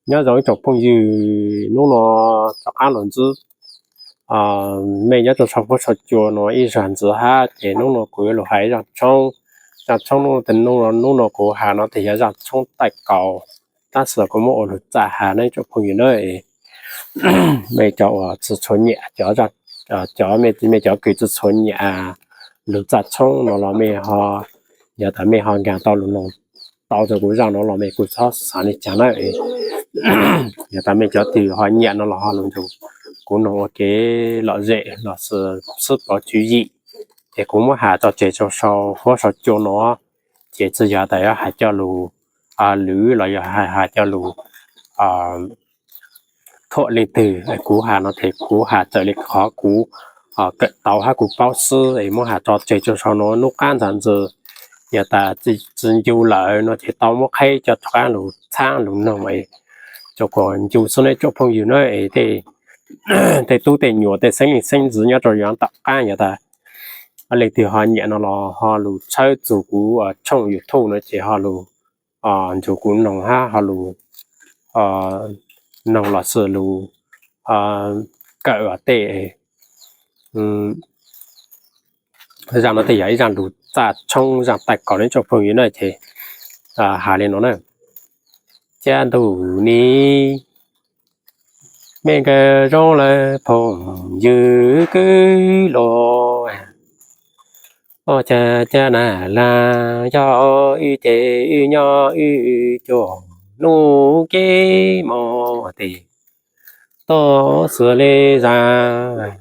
Nyob zoo ib tsoom phooj ywg, hnub no rov qab los ntsib mej nyob rau saum huab saum cua no ib zag ntxiv hab. Ces hnub no kuv yuav lug has ib zaj tshoob. Zaj tshoob hnub no, hnub no kuv has no tes yog zaj tshoob taij kaus, tab sis kuv muab ua lug txaj has nawb ib tsoom phooj ywg nawb. Mej cov uas tsi tshua nyiam, cov mej cov kws tsi tshua nyiam lug txaj tshoob no los mej ho, yog tas mej ho nkaag tau lug noog tau rau kuv zaj no los mej kuj txhob xaav le caag nawb. Yog tas mej cov twg ho nyiam no los ho lug nrug kuv noog ua kev lom zem los sis sib pov tswv yim, ces kuv muab has tso tseg rau saum huab saum cua no. Ces tsi yog tas yuav has coj lug lwv los yog has coj lug thuam leej twg, kuv has no tes kuv has txawm le qhov kuv kawm tau hab kuv paub xwb es muab has tso tseg rau saum no. Nub qaab ntxag ntxwg yog tas tsi ncu lawm no ces tau muab qheb coj rov qaab lug txhab lug noog. Rua kuas ncu xwb nawb ib tsoom phooj ywg nawb. Tej tub tej nyuam tej xeeb leej xeeb ntxwv nyob rau yav tom qaab yog tas leej twg ho nyiam no los ho lug tshawb txug kuv tshooj YouTube no ces ho lug nrug kuv noog hab ho lug noog los sis lug kawm tej zaj no tej yog ib zaj lug txaj tshoob zaj taij kaus nawb ib tsoom phooj ywg nawb. Ces has le no na. Ca ntug ni mej nkawd zoo lawm phooj ywg kwv luag, ua cas ca na laag yog wb ces wb nyob wb cuag nub kev mog tes tau xws le zag.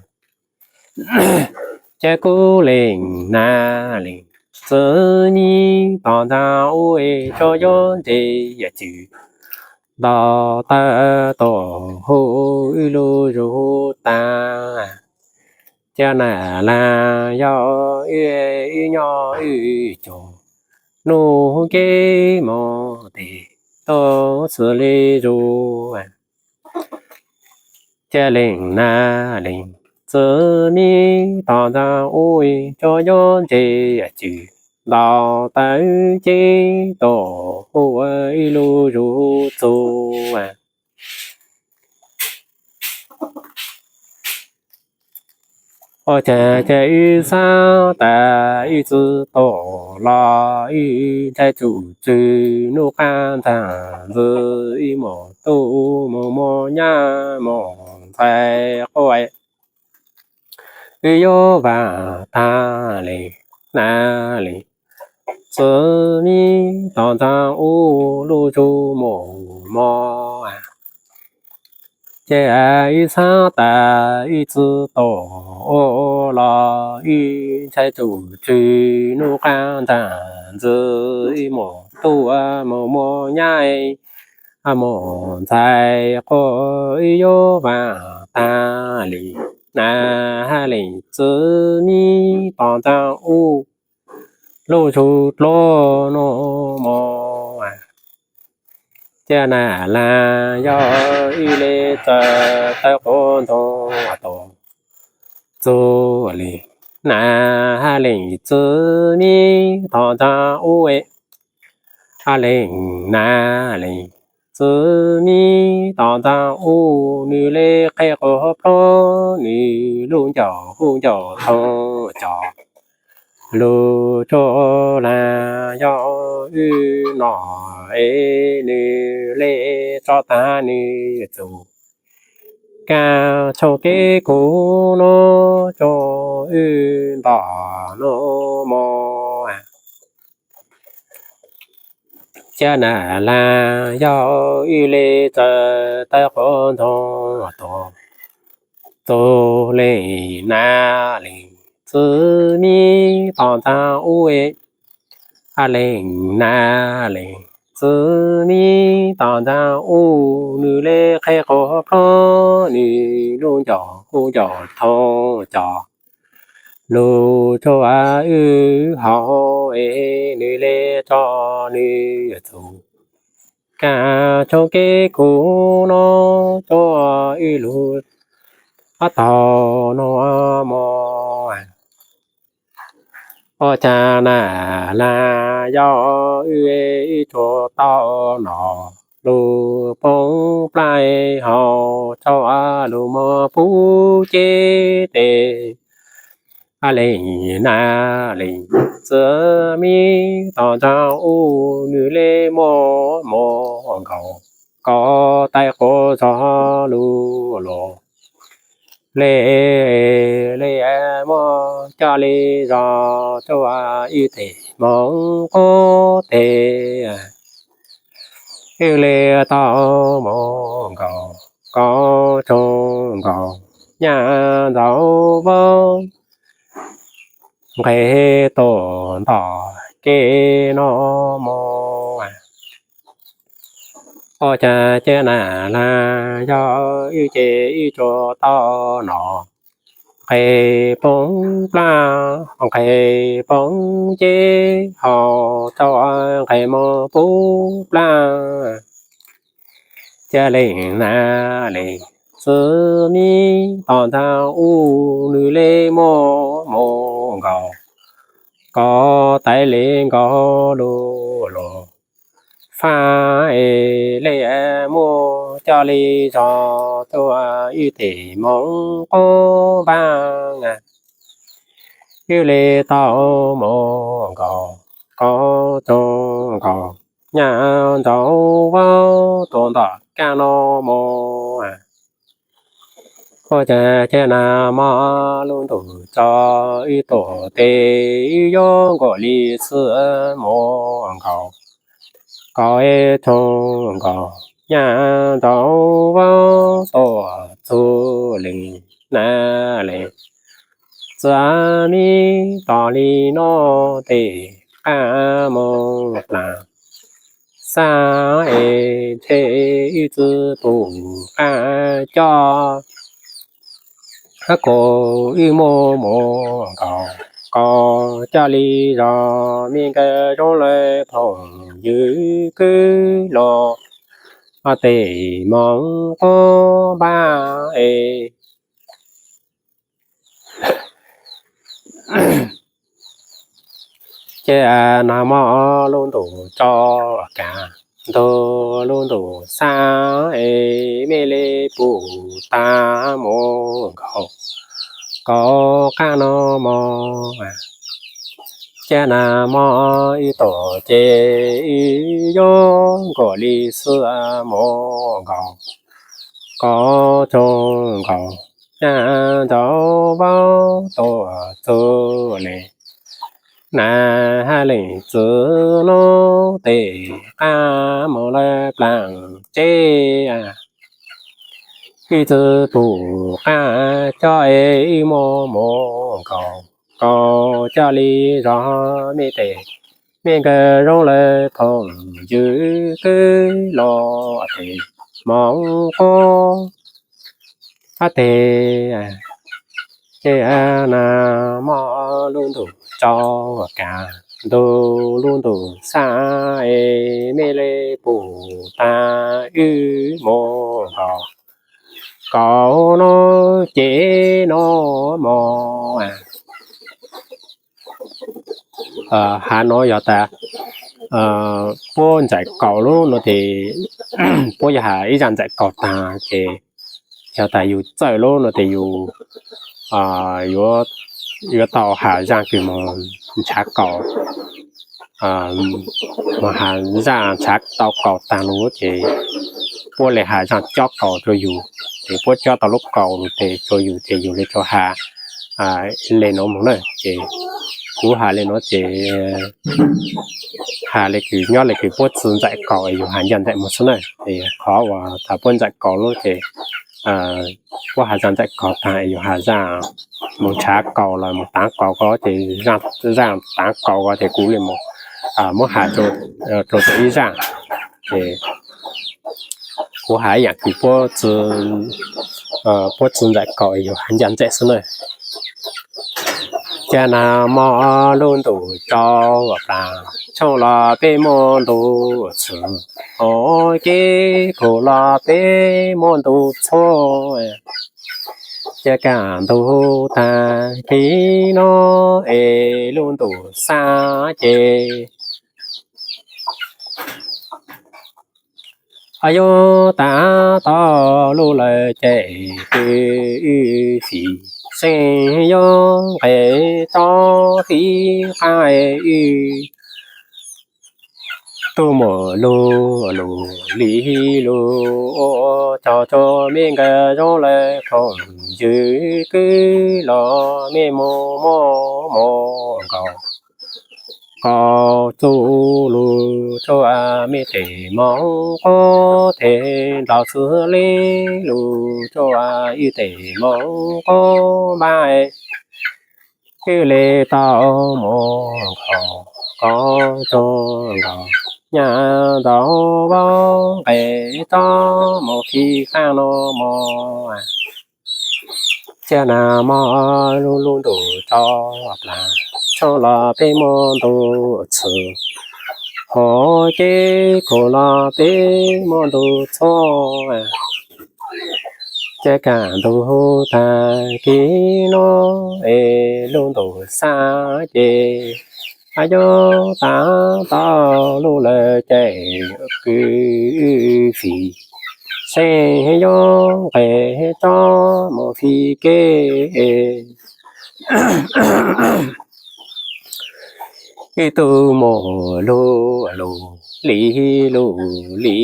Ca kuv leej nab leej txiv mi tom ntxaa ub es tso yob ntse yam cwm ntaus taw tuaj hu wb lub zug tag. Ca na laag yog wb, wb nyob wb cuag nub kev mog tes tau xws le zug. Ca leej nab leej txiv mi tom ntxaa ub es tso yob ntse yam cwm ntaus taw ces tuaj hu wb lub zug txug. Ua cas ca wb xaav tas wb tsi tuaj los wb ntshai tsum tswg nub qaab ntxag ntxwg wb mus tub mus muab nyab mus ntxhais quaj. Wb yuav vaam taag le, na le, txiv mi tom ntxaa ub lub zug mus mog. Ces wb xaav tas wb tsi tuaj ua los wb ntshai tsum tswg nub qaab ntxag ntxwg wb mus tub mus muab nyab mus ntxhais quaj. Wb yuav vaam taag le, na le, txiv mi tom ntxaa ub lub zug dlua nub mog. Ca na laag yog wb le txawm tawv quav ntxoov tuaj txug le, na le, txiv mi tom ntxaa ub, a le, na le, txiv mi tom ntxaa ub, nwg le qe quas plhuav nwg lub ncauj hu ncauj thoob cos lug tsuag laag yog wb no es nwg le tso taag nwg txug kaaj tshooj kev kuv nub tsuag wb nto nub mog. Ca na laag yog wb le txawm tawv quav ntxoov tuaj txug le, na le, txiv mi tom ntxaa ub, a le, na le, txiv mi tom ntxaa ub, nwg le qe quas plhuav nwg lub ncauj hu ncauj thoob cos lug tsuag wb haus es nwg le tso nwg txug kaaj tshooj kev kuv nub tsuag wb lug taug nub mog. Ua cas na laag yog wb, wb tsuag tau no lug poob plaub hau, txhua lug moog pub ceb tes. Leej nam leej txiv mib tog nraag ub, nwg le muaj moov nkaus, kov tais quav zog lug los. Le, le muab coj le zog txhua ib teg moov qub teg. Wb le tau moov nkaus, kov txhua nkaus, nyaj ntxaug vaub nqeg tuaj ntog kev no moog. Ua cas ces nam laag yog wb ces wb tsuas tau noj nqeg poob plaab, nqeg poob ceb, hau tau nqeg moog pub plaab. Ca leej nam leej txiv mib tog nraag ub, nwg le muaj moov nkaus, kov tais le nkaus lug los. Faam es le muab coj le zog txhua ib teg moov qub npaag. Wb le tau moov nkaus, kov txhua nkaus, nyaj ntxaug vaub tuaj ntog kev no moog. Ua cas ces nam mob lub ntuj tso, wb tuaj tes wb yuav nkaus le xwb moov nkaus, kov txhua nkaus, nyaj ntxaug vaub tuaj txug leej nam leej txiv mib tog le no tes qaab moog plaab. Xaav es ntshe wb tsi pum qaab coj, hab kuas wb muaj moov nkaus, kov coj le zog mej nkawd zoo le phooj ywg kwv los, tes moov qub npaag es. Ces nam mob lub ntuj tso kav ntug, lub ntuj xaav es mej le pum taag moov nkaus, kov qaab no moog. Ces nam mob wb tuaj ces wb yuav nkaus le xwb moov nkaus, kov txhua nkaus, nyaj ntxaug vaub tuaj txug leej nam hab leej txiv no tes qaab moog lawv plaab tseb. Wb tsi pum qaab coj es wb muaj moov nkaus, kov coj le zog mej tes mej nkawd zoo le phooj ywg kwv los, tes moov qub hab tes. Ces nam mob lub ntuj tso kav ntug, lub ntuj xaav es mej le pum taag wb moov nkaus, kov no ces no moog. Hav no yog tas puab ntxaim kaus lub no tes, puab yog has ib zaaj ntxaim kaus taag ces yog tas yus txawj lub no tes yus yuav tau has zaaj kws moog ntshav kaus. Moog has zaaj ntshav tau kaus taag lug ces puab le has zaaj cob kaus rua yus, ces puab cob tau lub kaus lug tes rua yus ces yus le tau has le nuav moog na. Ces kuv has le nuav ces has le kws nyob le kws puab tsi ntxaim kaus es yus has ncaj ntxaim moog xwb na. Es qhov uas tas puab ntxaim kaus lub ces puab has zaaj ntxaim kaus taag es yus has zaaj moog ntshav kaus los moog taav kaus ko ces zaaj taav kaus ko ces kuv le muab has rua tau ib zaaj. Ces kuv has ib yaam kws puab tsi ntxaim kaus es yus has ncaj ntxaim xwb na. Ces nam mob lub ntuj tso plaab, tshooj los peb muaj ntu txhua, o, ces kuv los peb muaj ntu txhua. Ces kav ntug taag kis no es lub ntuj xaav ces Yog tas tau lub lawm ces kwv wb fim seej, yog nqes tsob fij qab wb tub mus lug lug li lug ua tsaug tsaug me nkawd zoo lawm phooj ywg, kwv los me mus muaj mus nkaus, koj txuj lug tsuas me tes moov qub tes, nplaum xwb leej lug tsuas ib tes moov qub npab, wb li tau mus nkaus, koj tsuag nkaus nyab ntxaus vaub, nqes tsob mus fij qab no mus. Tsiaj nas mos lug lub ntuj tso plas, tshoob los peb muaj ntuj txhw, hauv ces khaum los peb muaj ntuj txhua. Ces kaj ntug tag kis no es lub ntuj xav ces, yog tas tau lub lawm ces kwv fim seej, yog nqes tsob mus fij kev, wb tub mus lug lug li lug li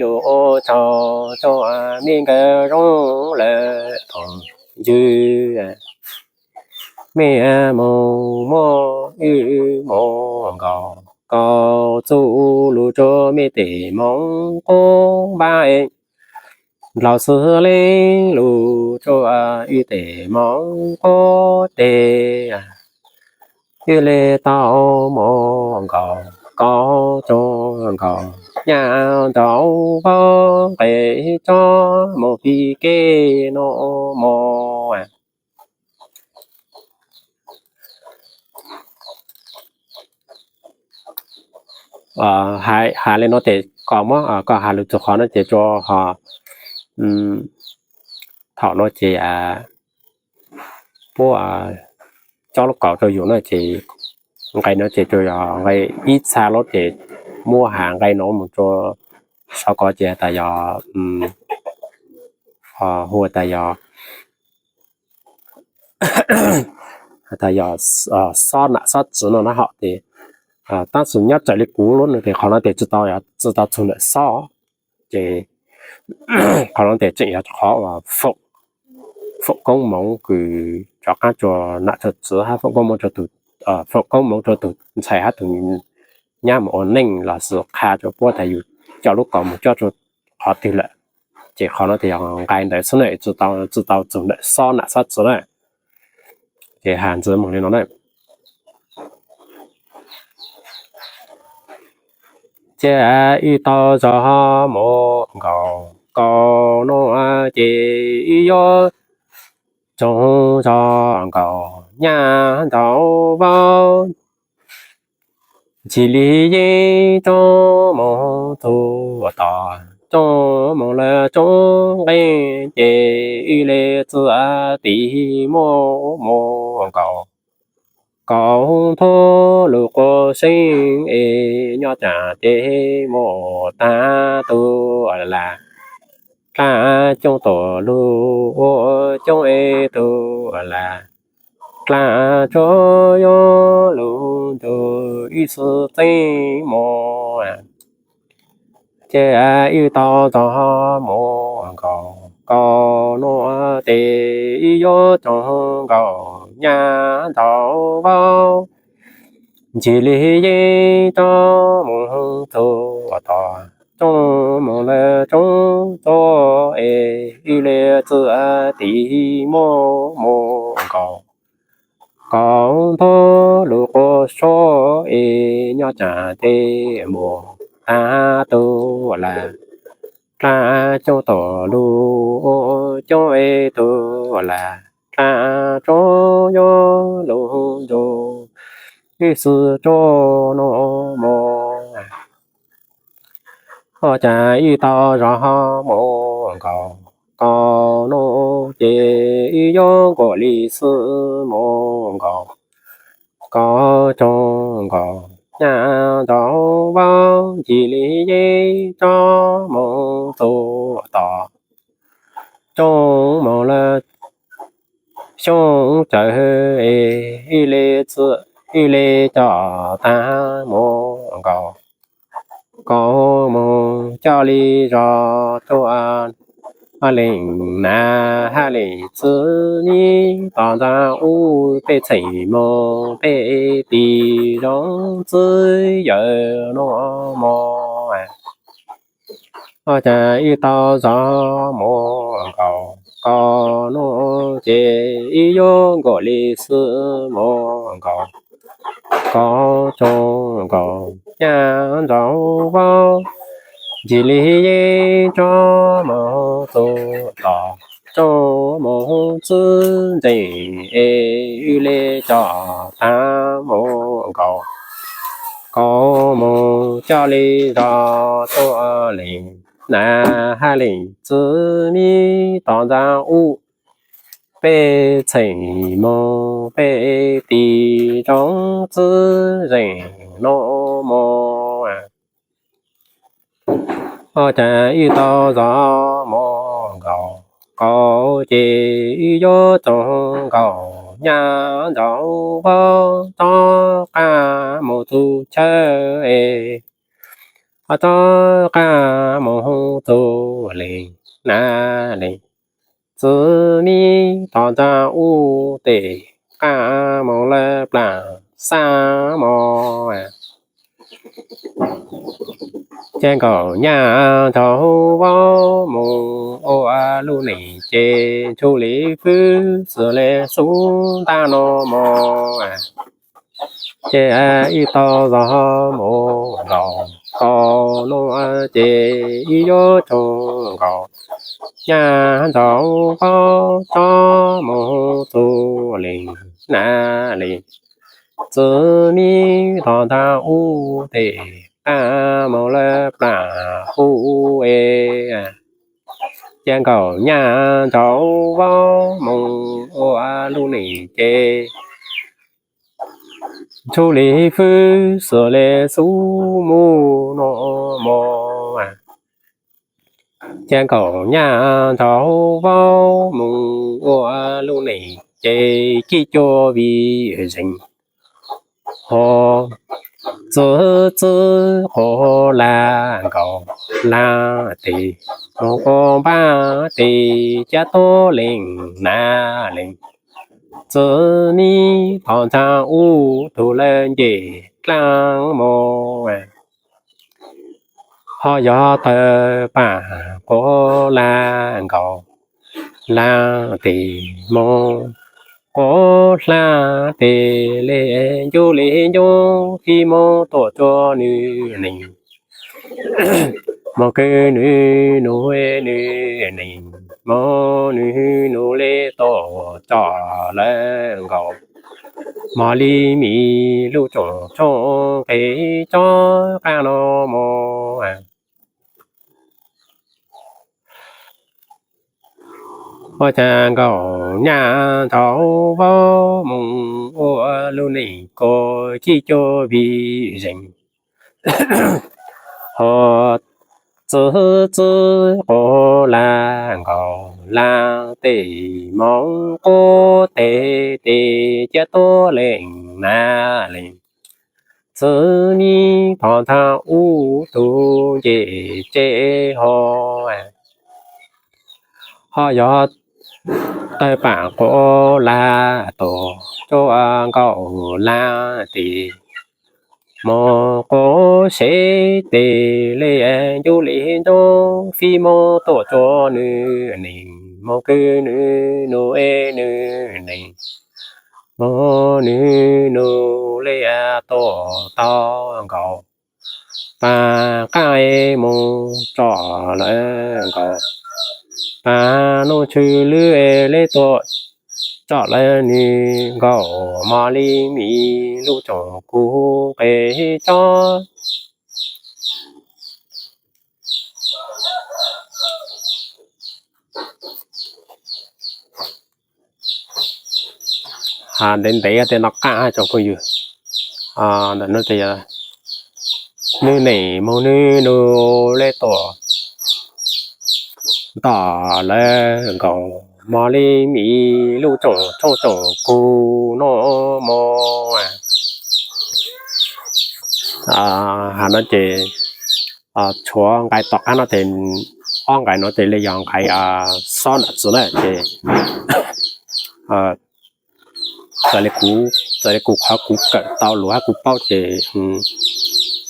lug ua tsaug tsaug me nkawd zoo lawm phooj ywg, me mus muaj wb mus nkaus, koj txuj lug tsuas me tes moov qub npab, nplaum xwb leej lug tsuas ib tes moov qub tes, wb li tau mus nkaus, koj tsuag nkaus nyab ntxaus vaub, nqes tsob mus fij kev no mus. Hais li no ces koj muab koj has lug txug qhov no ces tsuas ho, thaum no ces puab cob lub kaus rau yus na ces nqe no ces tsuas yog nqe ib txha lawm ces muab has nqe no mus rua sau ko ces tas yog, hu tas yog, tas yog xob nam xob txwv no na hom ces, tab sis nyob raws li kuv lub no ces qhov no ces tsi tau, tsi tau txug ntawm xob, ces qhov no ces tseem yog qhov foom koob moov kws rov qaab rua nam rua txwv hab foom koob moov rua tus, foom koob moov rua tus ntxhais hab tus nyab mus ua neej lossis qha rua puab tas yus coj lub kaus mus cob rua qhov twg lawm. Ces qhov no ces yog nqe ntawd xwb na, tsi tau txug ntawm xob nam xob txwv na. Ces has ntxiv moog li no na. Ces wb tau zog mus nkaus kaus no ces wb yuav tsoog zog nkaus nyab ntxaus vaub, ntxhi li yeeb tsob moog txug tom, tsob moog lawm tsob nqeeb ces wb le txuj tiv muaj mus nkaus. Kaus nthuav lug quas seeb es nyob caag ces muaj taag tug lam dlaab coob tug lug ua coob es tug lam dlaab tsuag yuav lug ntug wb xwb txeeb mus. Ces wb tau txog mus nkaus kaus no ces wb yuav tsoog nkaus nyab ntxaus vaub, ntxhi li yeeb tsob moog txug tom, tsob moog lawm tsob txug es wb le txuj tiv muaj mus nkaus. Kaus nthuav lug quas suav es nyob caag ces muaj taag tug lam dlaab coob tug lug ua coob es tug lam dlaab tsuag yuav lug ntug wb xwb tsuag no mus. Ua caag wb tau zog mus nkaus kaus no ces wb yuav nkaus li xwb mus nkaus. Kaus tsoog nkaus nyab nraug vaub ncig li yeeb tsob mus txug tom tsooj mus lawm xyoo tsawv es ib li txwm ib li coj tag mus nkaus, nkaus mus coj li zos tuaj leej nam hab leej txiv mib tom ntxaa ub peb txheem moog peb tis zoo txwv yawm nuav mog. Ua cas ib tau zov mus nkaus, nkaus nuav ces ib yuav nkaus li xwb mus nkaus, nkaus tsoog nkaus nyab nraug vaub ncig li yeeb tsob mus txug tom tsooj mus txwv ntseeg es ib li coj tag mus nkaus, nkaus mus coj li zos tuaj leej nam hab leej txiv mib tom ntxaa ub peb txheem moog peb tis zoo txwv zeeg nuav mog. Ua cas ib tau zov mus nkaus, nkaus ces ib yuav tsoog nkaus nyab nraug vaub tsob qab mus txug chaw es, tsob qab mus txug leej nam leej txiv mib tom ntxaa ub tej qab mus lawm plaag xab mog. Ces nkaus nyab nraug vaub mus ua lub neej ces ntsug li fwb xws li xub ntab nuav mog. Ces ib tau zov mus nkaus, nkaus nuav ces ib yuav tsoog nkaus nyab nraug vaub tsob mus txug leej nam leej txiv mib tom ntxaa ub tej qab mus lawm plaag hub es. Ces nkaus nyab nraug vaub mus ua lub neej ces ntsug li fwb xws li xub ntab nuav mog. Ces nkaus nyab nraug vaub mus ua lub neej ces cib cuag vim zeej, ho txwv txwv quav lag nkaus laag tes, moog quas npaab tes cab tuab leej nam leej txiv mib tom ntxaa ub tug lawv ncej dlaab mog. Ho yog tawg paam quav lag nkaus laag tes, moog quav hlaag tes le ncuj le ncuj fij moog tuaj rua nwg neej, moog kwv nwg nub nwg neej, moog nwg nub le tuaj tso lawm nkaus, mog li mis lub tsoom tshoob qes tsob qaab nuav mog. Ua cas nkaus nyab nraug vaub moog ua lub neej kuas cib cuag vim zeej, ho txwv txwv quav lag nkaus laag tes, moog quav tes tes cab tuab leej nam leej txiv mib tom ntxaa ub tug ncej tsev ho. Ho yog tawg paam quav lag tuaj tsuav nkaus laag tes, moog quav sev tes le ncuj le ncuj fij moog tuaj rua nwg neej, moog kwv nwg nub nwg neej, moog nwg nub le tuaj tau nkaus, paag qaab moog tso lawm nkaus, paag nub tshwj lwb le tuaj tso lawm nwg nkaus, mog li mis lub tsoom kuv qes tsob. Ntev ntev tej no qaab tsoom phooj ywg, ntawm no ces yog Nws neej moog nws nug le tuam, tom lawv nkaus mog li miv lub tsoom tshooj tsoom kug nub mog. Has no ces tshuav nqai tom qab no ces ob nqai no ces li yog nqai xob nam txwv na ces txawm li kuv, txawm li kuv qhov kuv kawm tau lus hab kuv paub ces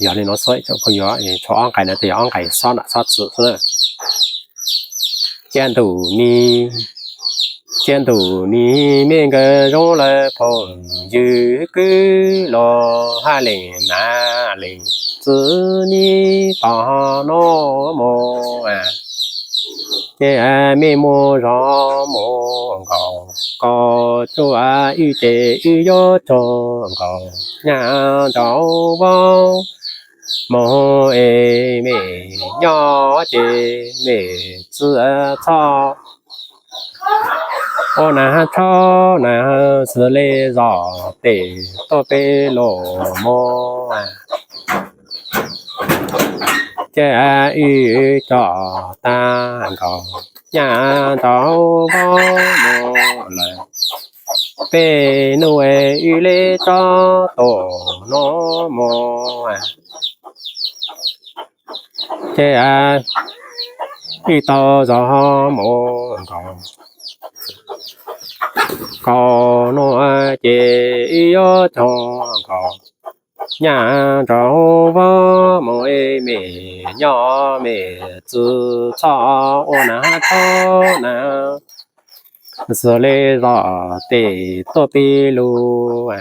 yog li no xwb tsoom phooj ywg, tshuav ob nqai no ces yog ob nqai xob nam xob txwv xwb na. Cia ntuj ni, cia ntuj ni mej nkawd zoo lawm phooj ywg, kwv los hab leej nam leej txiv ni tod nub mog. Ces mej muaj zog mus nkaus, koj tsuj wb ces wb yuav txog nkaus, nyaj nraug vauv moog es mej nyob ces mej tsi txhob ua nam tshauv nam xws li zov tes tuaj peb lug mog. Ces wb coj tag nkaus, nyaj nraug vauv mus lawm, peb nub wb le tso tuaj nub mog. Ces wb tau zog mus nkaus, kaum nub ces wb yuav txog nkaus, nyaj nraug vauv mus es mej nyob, mej tsi txhob ua nam tshauv nam xws li zov tes tuaj peb lug.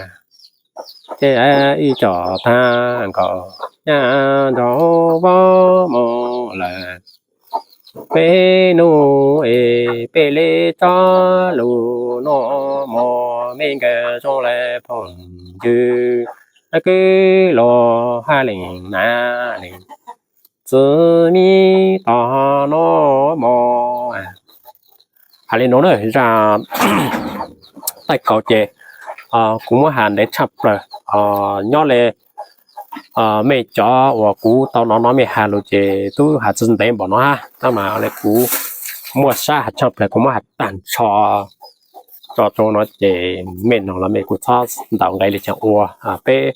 Ces wb coj tag nkaus, nyaj nraug vauv mus lawm, peb nub es peb le tso lug nub mog, mej nkawd zoo lawm phooj ywg, kwv los hab leej nam leej txiv ni tod nub mog. Has li nuav na, zaj taij kaus ces kuv muab has ntev tshaj plawg, nyob li mej cov uas kuv tau nov nov mej has lug ces tub has tsi ntev npaum no hab, tab mas kuv muaj sab has tshaj plawg kuv muab has tag nrho tso rua no ces mej noog los mej kuj txhob ntaus nqe li caag ua. Peb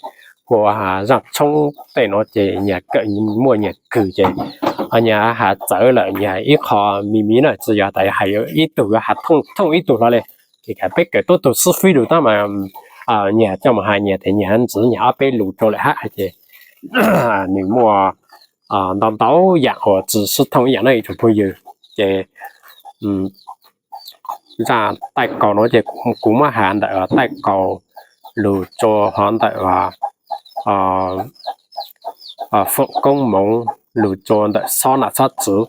ua zaj tshoob tej no ces nyag kawm muaj nyag kws ces nyag has txawv lawm nyag ib qho me me na, tsi yog tas has ib tug yuav has thooj ib tug hlo li. Ces peb kawm tuab tug xib fwb lug tab mas nyag coj mus has nyag tes nyag ntxiv nyag ob peb lus rau lawm hab ces nws muaj ntau ntau yaam uas tsi sib thooj ib yaam na ib tsoom phooj ywg. Ces zaj taij kaus no ces kuv muab has ntawm taij kaus lug rua hov ntawm foom koob moov lug rua ntawm xob nam xob txwv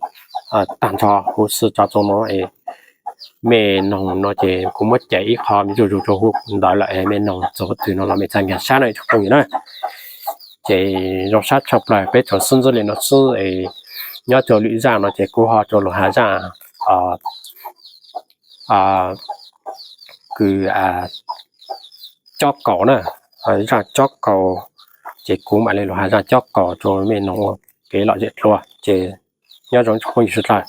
tag nrho huv si tso rua no. Mej noog no ces kuv muab cais ib qho me zuj zug rua huv ntawd lawm, mej noog txug huv twg no los mej txhaj nkag sab na ib tsoom phooj ywg na. Ces zoo sab tshaj plawg peb tsuas xub ntsib li no xwb es nyob rua lwm zaj no ces kuv ho rua lug has zaj kws cob kaus na, zaj cob kaus ces kuv mam li lug has zaj cob kaus rua mej noog ua kev lom zem dlua ces nyob zoo tsoom phooj ywg sawv dlawg.